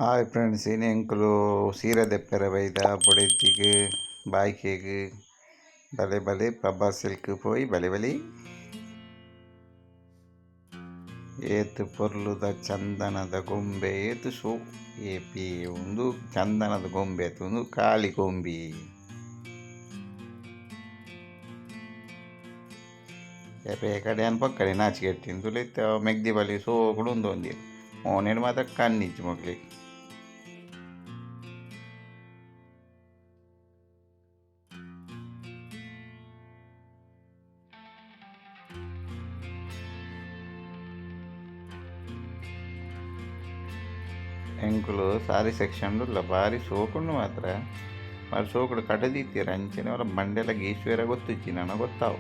Hi friends, ಇನಿ ಎಂಕುಲು ಸೀರೆ ದೆಪ್ಪರೆ ಬೈದ ಬೊಡೆದಿಗ್ ಬಾಯ್ಕೆಗ್ ಬಲೆ ಬಲೆ ಪ್ರಭಾ ಸಿಲ್ಕ್ ಪೋಯಿ ಬಲೆ ಬಲೆ. ಏತ್ ಪೊರ್ಲುದ ಚಂದನದ ಗೊಂಬೆ ಏತ್ ಶೋಕು ಏಪಿ ಉಂದು ಚಂದನದ ಗೊಂಬೆ ಅತ್ತ್ ಉಂದು ಕಾಲಿ ಗೊಂಬಿ. ಏಪ ಕಡೆ ಯಾನ್ ಪೊಕ್ಕಡೆ ನಾಚಿಕೆ ತೂಲೆ ಇತ್ತೆ ಮೆಗ್ದಿ ಬಲಿ ಸೋಕುಡು ಉಂತೊಂದೆರ್ ಮೋನೆಡ್ ಮಾತ ಕಣ್ಣಿಜ್ಜಿ ಮೊಕ್ಲೆಗ್. ಎಂಕುಲು ಸಾರಿ ಸೆಕ್ಷನ್ ಉಲ್ಲ ಬಾರಿ ಸೋಕುಂಡು ಮಾತ್ರ ಬಾರಿ ಸೋಕುಡು ಕಟದಿತ್ತೆರ್ ಅಂಚನೆ ಅವ್ಲ ಮಂಡೆಲ ಗೀಸುವೆರ ಗೊತ್ತುಜ್ಜಿ ನನ ಗೊತ್ತಾವು.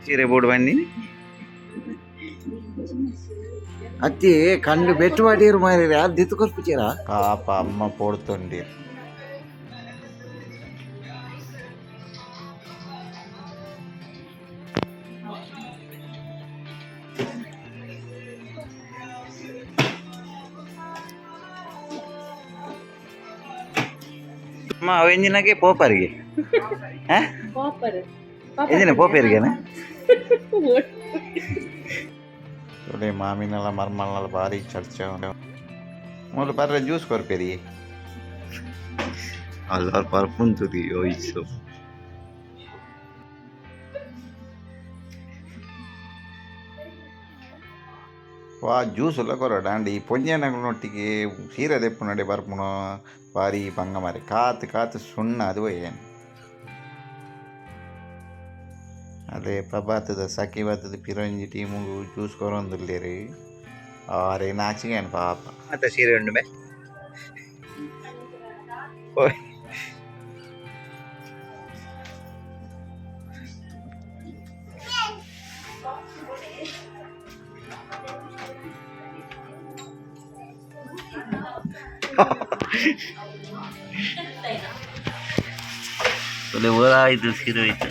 ಸೀರೆ ಬೋಡು ಬನ್ನಿ ಅತ್ತಿ ಕಂಡು ಬೆಟ್ಟು ಮಾಡಿರು ಮಾರಿರಿ ಅದು ದಿತ್ತು ಕೊರ್ಪುಚೀರಾ. ಪಾಪ ಅಮ್ಮ ಪೋಡ್ತೊಂಡೀರ್. ಅಮ್ಮ ಅವು ಎಂಜಿನಗೆ ಪೋಪರಿಗೆ ಪಾಪರ್. ಎಂಜಿನ ಪೋಪೇರಿಗೆನ ತೋಲೆ ಮಾಮಿನಲ ಮರ್ಮಲ್ನಲ ಭಾರಿ ಚರ್ಚೆ. ಮೂಲು ಪರ್ರೆ ಜ್ಯೂಸ್ ಕೊರ್ಪೇರಿ. ಅಲ್ಲಾರ್ ಪರ್ಪುಂತುದಿ ಯೋಯಿಸು. ವಾ ಜ್ಯೂಸ್ ಎಲ್ಲ ಕೊರಡ ಅಂಡ್ ಈ ಪೊಂಜನಗಳೊಟ್ಟಿಗೆ ಸೀರೆ ದೆಪ್ಪುನಡೆ ಬರ್ಪುನ ಬಾರಿ ಬಂಗ ಮಾರೆ ಕಾತ್ ಕಾತ್ ಸುಣ್ಣ ಅದು ಏನು. ಅದೇ ಪ್ರಭಾತದ ಸಖಿ ಬತ್ತದ ಪಿರಂಜಿ ಟೀಮುಗು ಜ್ಯೂಸ್ ಕೊರೊಂದುಲ್ಲೆರ್ ಆರೆ ನಾಚಿಗೆನ್ ಪಾಪ. ಮತ್ತೆ ಸೀರೆ ಉಂಡು ಬೆ ಓಯ್. ಒಳ್ಳೆ ಓಲಾಯ್ತು ಸೀರೆ ಹೋಯ್ತು.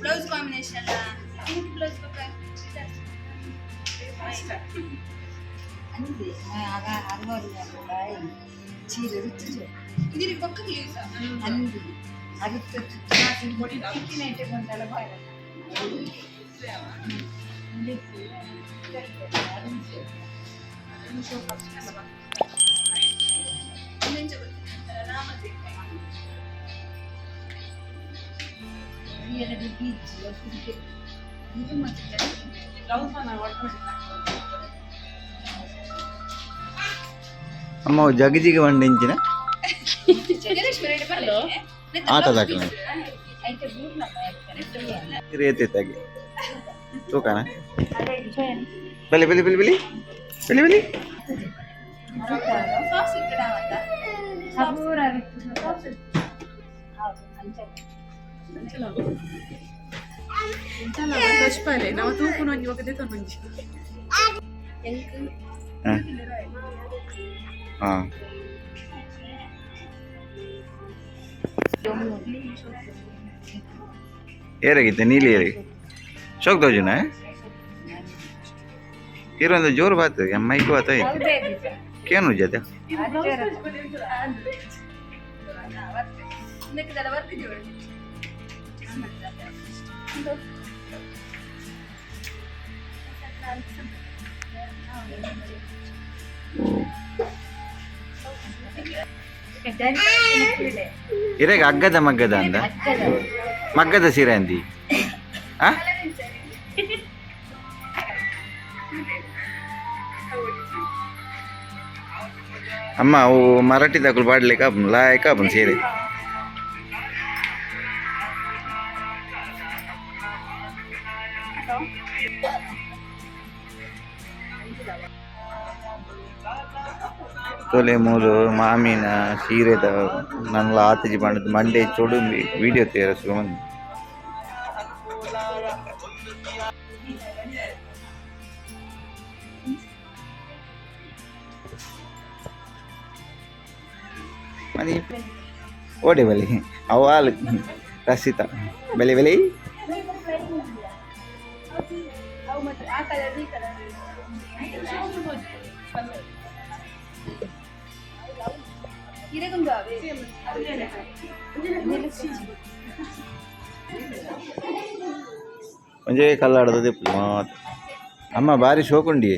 Blouse combination pink blouse. ಇದೀರಿ ಪಕ್ಕಕ್ಕೆ ಯೂಸ್. ಅಮ್ಮ ಅವು ಜಗಜಿಗೆ ವಂಡಿಂಚಿನ ಆಟದಾಕಲ ರೇತೆ ತಾಗಿ ತೂಕನ ಬಲಿ ಬಲಿ ಬಲಿ ಬಲಿ ಬಲಿ ಬಲಿ. ನಾವು ತೂಪುನ ಒಂಜಿ ఒక ಒಂಜಿ. ಹಾಂ ಏರಾಗಿತ್ತೆ ನೀಲಿ ಏರಿ ಶೋಕ್ ದೋಜುನ ಹೀರೋ ಜೋರು ಬಾತು ಮೈಕ್ ಬಾತ ಕೇನು ಜೊತೆ. ಇರೆಗ್ ಅಗ್ಗದ ಮಗ್ಗದ ಅಂದ ಮಗ್ಗದ ಸೀರೆ ಅಂದಿ ಆ? ಅಮ್ಮ ಅವು ಮರಾಠಿ ದಾಕುಲು ಪಾಡ್ಲಿಕ್ಕೆ ಆಪುಂಡು ಲಾಯಕ್ ಆಪುಂಡು ಸೀರೆ. ತೋಲೆ ಮೂಲು ಮಾಮಿನ ಸೀರೆದ ನನ್ಲ ಆತಜಿ ಪಂಡದ್ ಮಂಡೆ ಚೊಡು ವಿಡಿಯೋ ತೇರ ಶುರು ಮಂದಿ. ಮನಿ ಓಡೆ ಬಲಿ ಅವಾಲ್ ರಸಿತ ಬಲಿ ಬಲಿ. ಅವು ಮತ್ತೆ ಆ ಕಲರ್ ಈ ಕಲರ್. ಇರಗುಂದು ಅವೇ. ಒಂಜೇ ಕಲ್ಲಾಡದ ದಿಪ್ಪು ಮಾತ. ಅಮ್ಮ ಬಾರಿ ಶೋಕುಂಡಿ,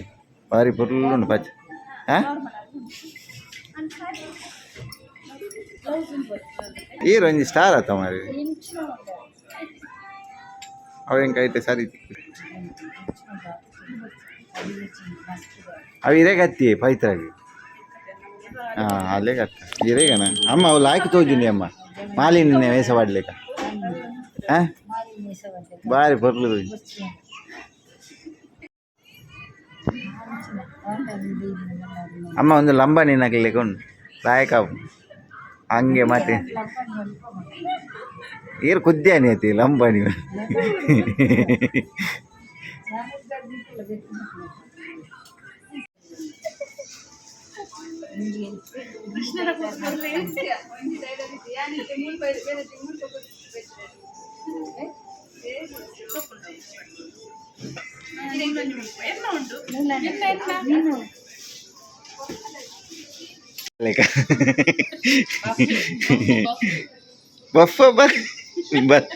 ಬಾರಿ ಪೊರ್ಲುಂಡು ಪಚ್ಚ. ಆ ಈರ್ ಒಂಜಿ ಸ್ಟಾರ್ ಆತ ಮಾರಿ. ಅವ ಎಂಕ ಐತೆ ಸರಿ. ಅವು ಇರೇ ಗತ್ತಿ ಪೈತ್ರಾಗಿ. ಹಾಂ, ಅಲ್ಲೇ ಗತ್ತ ಇರೇಗನ ಅಮ್ಮ. ಅವು ಲಾಯ್ಕ್ ತೋಜುಂಡಿ ಅಮ್ಮ. ಮಾಲಿನ್ಯ ವೇಷ ಪಾಡ್ಲಿಕ್ಕ. ಹಾಂ, ಬಾರಿ ಪೊರ್ಲು ತೋಜು. ಅಮ್ಮ ಒಂದು ಲಂಬಾಣಿ ನಗಲಿಕ್ಕೆ ಉಂಟು ಲಾಯಕ ಹಂಗೆ. ಮತ್ತೆ ಏರು ಕುದ್ಯಾನಿ ಐತಿ ಲಂಬಾಣಿ. ಒಂಜಿ ಟೈಲರ್ ಇತ್ತು ಯಾನಿತ್ತೆ ಮೂಲ್ ಬೇರೆ ಬೇರೆ ಮೂಲ್ ಎನ್ನ ಉಂಟು ಎನ್ನ ಎನ್ನ. ಲೆಕ್ಕ ಬಫ್ ಬರ್ ಬರ್.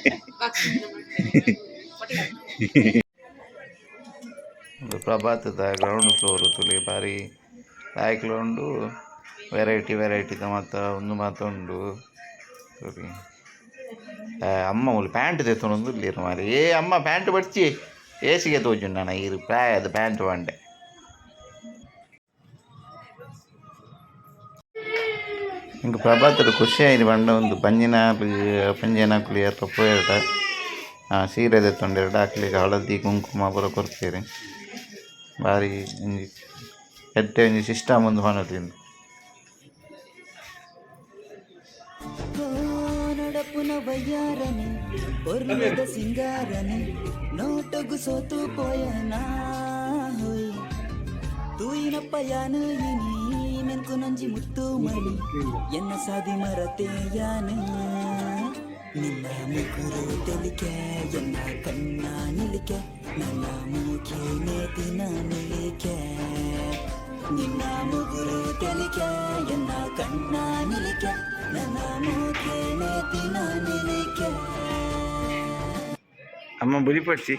ಪ್ರಭಾತದ ಗ್ರೌಂಡ್ ಫ್ಲೋರ್ ತುಲಿ ಬಾರಿ ಲಾಯ್ಕ್ಲ ಉಂಡು. ವೆರೈಟಿ ವೆರೈಟಿದ ಮಾತ ಉಂದು ಮಾತ ಉಂಡು ತುಲಿ. ಅಮ್ಮ ಮೂಲು ಪ್ಯಾಂಟ್ ದೆತ್ತೊಂದು ಉಲ್ಲೆರ್ ಮಾರ್ರೆ. ಏ ಅಮ್ಮ, ಪ್ಯಾಂಟ್ ಬಡ್ಚಿ ಏಸಿಗೆ ತೋಜುಂಡು ಈರ್ ಪ್ರಾಯದ ಪ್ಯಾಂಟ್ ಪಂಡೆ. ಎಂಕ್ ಪ್ರಭಾತಡ್ ಖುಷಿ ಆಯಿನಿ ಪಂಡ ಉಂದು ಬಂಜಿನ ಪಂಜಿನಕುಲು ಏತ ಪೋಯೆರ್ಡ ಸೀರೆ ದೆತ್ತೊಂಡೆರ್ಡ ಅಕ್ಲೆಗ್ ಹಳದಿ ಕುಂಕುಮ ಪೂರ ಕೊರ್ಪೆರ್. ಬಾರಿ ಒಂಜಿ ಎಡ್ಡೆ ಒಂಜಿ ಸಿಸ್ಟಮ್ ಉಂದು ಪನೊಲಿ. ನಡಪುನ ವಯ್ಯಾರನೆ ಪೊರ್ಲುದ ಸಿಂಗಾರನೆ ನೋಟಗು ಸೋತು ಪೋಯನಾ ಹೋಯ್ ತೂಯಿನ ಪಯಾನ ಇನಿ ಮೆನ್ಕು ನಂಜಿ ಮುತ್ತು ಮಣಿ ಎನ್ನ ಸಾದಿ ಮರತೆಯಾನ ನಿನ್ನ ಮುಗುರು ತೆಲಿಕೆ ಎನ್ನ ಕಣ್ಣ ನಿಲಿಕೆ ನನ್ನ ಮೂಕೆ ನೇತಿನ ನಿಲಿಕೆ ನಿನ್ನ ಮುಗುರು ತೆಲಿಕೆ ಎನ್ನ ಕಣ್ಣ ನಿಲಿಕೆ ನನ್ನ ಮೂಕೆ ನೇತಿನ ನಿಲಿಕೆ. ಅಮ್ಮ ಬುಲಿಪಡ್ಸಿ.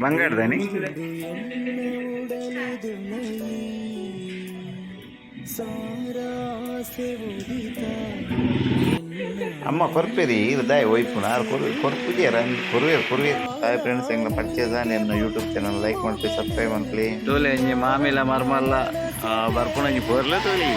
ಬಂಗಾರದಾನಿ. ಅಮ್ಮ ಕೊರ್ಪೇರಿ ದಾಯ ಒಯ್ಪುನ ಆರ್ ಕೊರು ಕೊರ್ಪುಜೇರ ಕೊರುವೇರು ಕೊರುವೇರು. ಹಾಯ್ ಫ್ರೆಂಡ್ಸ್, ಎಂಗ್ಲ ಪರ್ಚೇಸ್ ಎನ್ನ ಯೂಟ್ಯೂಬ್ ಚಾನಲ್ ಲೈಕ್ ಮಲ್ಪಿ, ಸಬ್ಸ್ಕ್ರೈಬ್ ಮಲ್ಪಿ. ತೋಲೆ ಒಂಜಿ ಮಾಮಿಲ ಮರ್ಮಲ್ಲ ಬರ್ಪುನಂಜಿ ಪೋರ್ಲ ತೋಲಿ.